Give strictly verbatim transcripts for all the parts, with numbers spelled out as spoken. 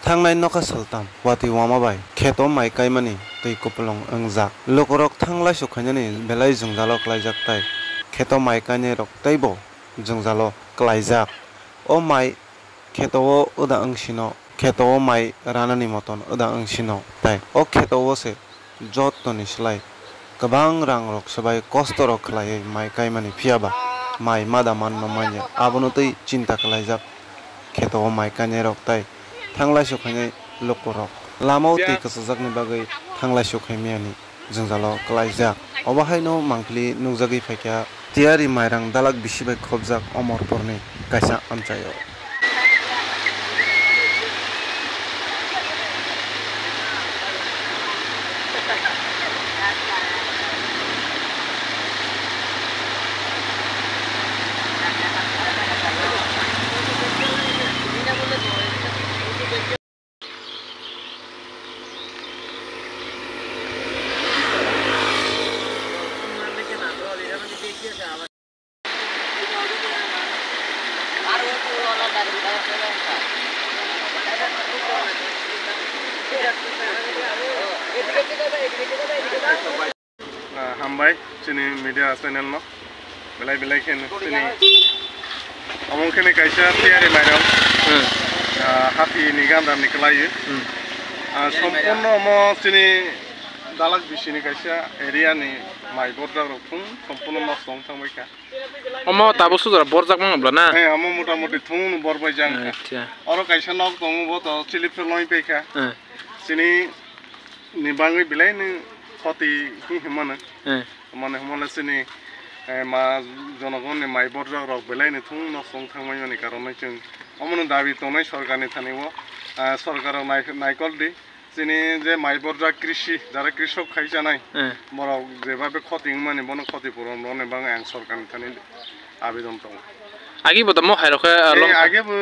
Thangnai nokha saltam watwi wama bai kheto mai kaimani twi kupulung wngjak. Lukurok thanglai sukhainani belai jwngjalo klaijak tai kheto mai kainairok teibo jwngjalo klaijak. O mai kheto o wda wngsino, kheto o mai ranani moton wda wngsino tai o kheto o se jottoni slai kwbang rangrok swbai kostorok khlaiwi mai kaimani, phiyaba mai mada manma manya, abono twi chinta khlaijak kheto o mai kainairok tai thanglai sukhainai lukurok. Lama o twi kwchajak ni bagwi thanglai sukhaimani jwngjalo klaijak. Obo haino mangpili nukjagwi phaikha tiyari mairang dalak bisi bai khopjak Omorpurni kaisa amchaio. Ah, hambai chini media channel no. Belai belai khe chini omo khe kaisa tiyari mairang. Hmm. Ah, hati ni ganda ni kwlai. Hmm. Ah, sompurno omo chini dalak bisini kaisa area ni mai borjak rok thung sompurno nosto wng thang bai kha. Omo tabuk sujra borjak mang bla na? Eh, omo mota moti thung no bor bai jang kha. Acha. Oro kaisa nok tongo bo to chilip se loi pai kha. Hmm. Chini ni bangwi belai ni khoti hi hwnmano. Eh. Mane hwnmale chini, eh, ma jonogonni mai borjak rok belai ni thung nosto wng thangmani karon no chwng omono dabi tongnai sorkar ni thani o, ah, sorkar rok nai-, naikol di chini je mai borjak krisi jara krisok khai chanai. Eh. Borok jebabe khoti wngmani bono khoti puron rwna bagwi ang sorkar ni thani abidon tongo. Agi bo tamo hai rok khe, ah, eh, long kha. Age bo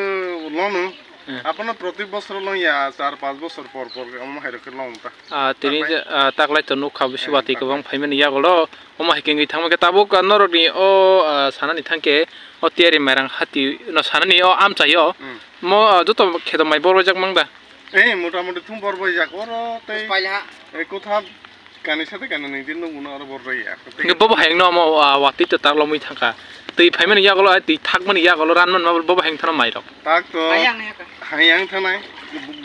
lono. Eh. Abono proti bosor long ya, char panch bosor por por omo hai rok khe long ta. Ah, tini taklai je, ah, taklai to nukha bisi watwi kwbang phaimani yagulo. Omo hai khe wngwi thangma khe tabuk, ah, norokni o, ah, sanani thangkhe o tiyari mairang hati no sanani o amchaio. Hmm. Mo, ah, joto kheto mai borbaijak mang da? Eh, mota moti thung borbaijak oro tei, eh, kotha Kani sate kani nini din nung uno aro bor roi ya. Hingke bobo hayang no omo, ah, watwi to tak lomwi thangkha. Twi phaimani yagulo, ah, twi thakmani yagulo ranmani ma bobo hayang thano mairok. Tak to hayang thanai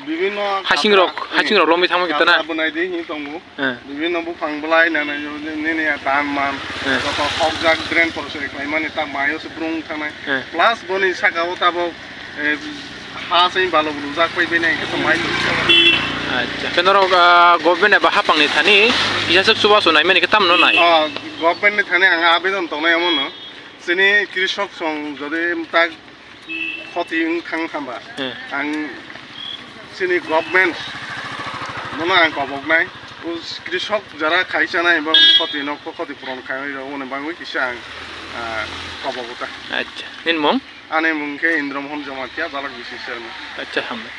bibinno hasing rok, eh, hasing rok lomwi thangma kita na. Abo nai di hin tongo. Eh. Bibinno buphang belai nana nini ya tan man. Eh. Joto hokjak drain porosori khlaimani tak mayo se brung thanai. Eh. Plus boni saka o tabok Eh, ha seng balo bulu jak pai bini hingke to mai. Acha, khe norok, ah, government eba hapang ni thani kisa swk chubachu nai mani khe tamno nai? Oh, government ni thani ang abedon tongnai omo no. Chini krisok song jodi tak khoti wng thang hamba. Hmm. Ang chini government mono ang kobok nai. O krisok jara khai chanai bo khoti no khoti puron khai rok oni bangwi kisa ang, ah, kobok ta. Acha, nini mung? Ani mung khe Indra Mohan Jamatia, dalak bisi chairman. Acha, hambai.